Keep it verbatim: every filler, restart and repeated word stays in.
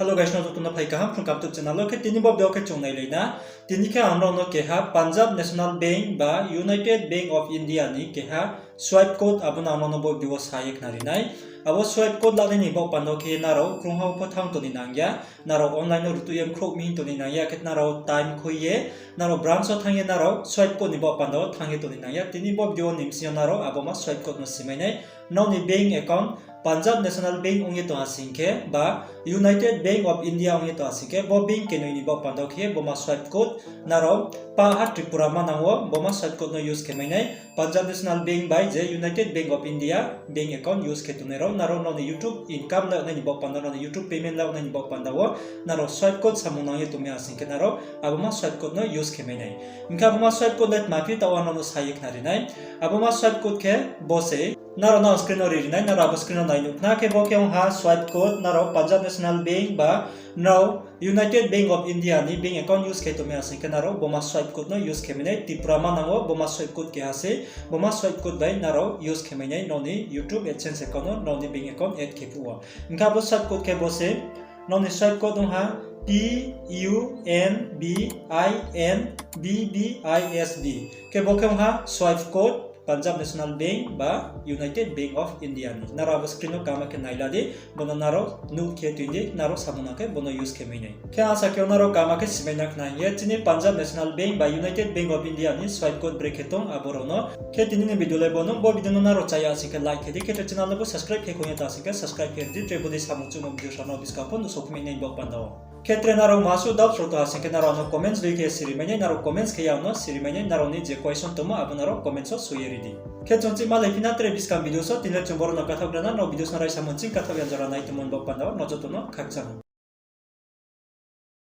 Hello guys, nrao joto no phai kaham Phrung Kaham YouTube channel wo. Khe tini bo video khe chung nailai na. Tini khe ang nrao no keha Punjab National Bank ba United Bank of India ni keha swipe code abo no ang nrao no bo video wo sa ye khnari nai. Abo swipe code lanai ni baoh panda wo khe nrao krungha wo pho thanng tong ni nang ya. Nrao online no rutuh ye mkhrouh mi hing tong ni nang ya, khe nrao time khui ye nrao branch wo thanng ye nrao swipe code ni baoh panda wo thanng ye tong ni nang ya. Tini bo video ni bsing yo nrao abo ma swipe code no simai nai. Nrao ni bank account Punjab National Bank ong ye tong ha sing khe ba United Bank of India ong ye tong ha sing khe, bo bank kenoi ni baoh panda wo khe bo ma swipe code nrao paha Tripura manang wo bo ma swipe code no use khe mai nai. Punjab National Bank bai je United Bank of India bank account use khe tongnai rao, nrao nrao ni YouTube income la nai ni baoh panda, nrao ni YouTube payment la nai ni baoh panda wo nrao swipe code samung nang ye tong mi ha sing khe nrao abo ma swipe code no use khe mai nai. Hing khe abo ma swipe code le tma phi taoh wo ang nrao no sa ye khnari nai. Abo ma swipe code khe bo se, nrao no screen wo ri ri nai, nrao abo screen wo nai nuh khna. Khe bo khe ong ha swipe code, nrao Punjab National Bank ba nrao United Bank of India ni bank account use khe tong mi ha sing khe nrao bo ma swipe code no use khe mai nai. Tripura manang wo bo ma swipe code keha se, bo ma swipe code bai nrao use khe mai nai nrao ni YouTube AdSense account no nrao ni bank account add khe phuh wo. Hing khe abo swipe code khe bo se, nrao ni swipe code ong ha P U N B I N B B I S B. Khe bo khe ong ha swipe code Punjab National Bank ba United Bank of India ni. Nrao abo screen no kaham khe nai la di, bo no nrao note khe tui di, nrao samung nang khe bo no use khe mai nai. Khe asa khe nrao kaham khe simai na khna hing ye, chini Punjab National Bank ba United Bank of India ni swipe code brekhe tong abo rao no. Khe tini ni video le bo no, bo video no nrao chá ya sing khe like khe di, khe tre channel no bo subscribe khe khong ye ta sing khe subscribe khe ri di, tre bo dei samung chungmo video sa no buskang pho nuhsao phimai nai bo panda wo. Khe tre nrao masu doubts rao tong ha sing khe nrao ano comments dei khe siri mai nai, nrao comments khe ya no siri mai nai, nrao ni je question tongmo abo nrao comments wo soi ye ri di. Khe chung chih malai phi na tre buskang video so, tini le chung boro no kathaoh gra na, nrao video no raisa mo ching kathaoh ya jora nai tongmo bo panda wo nrao joto no khakchang.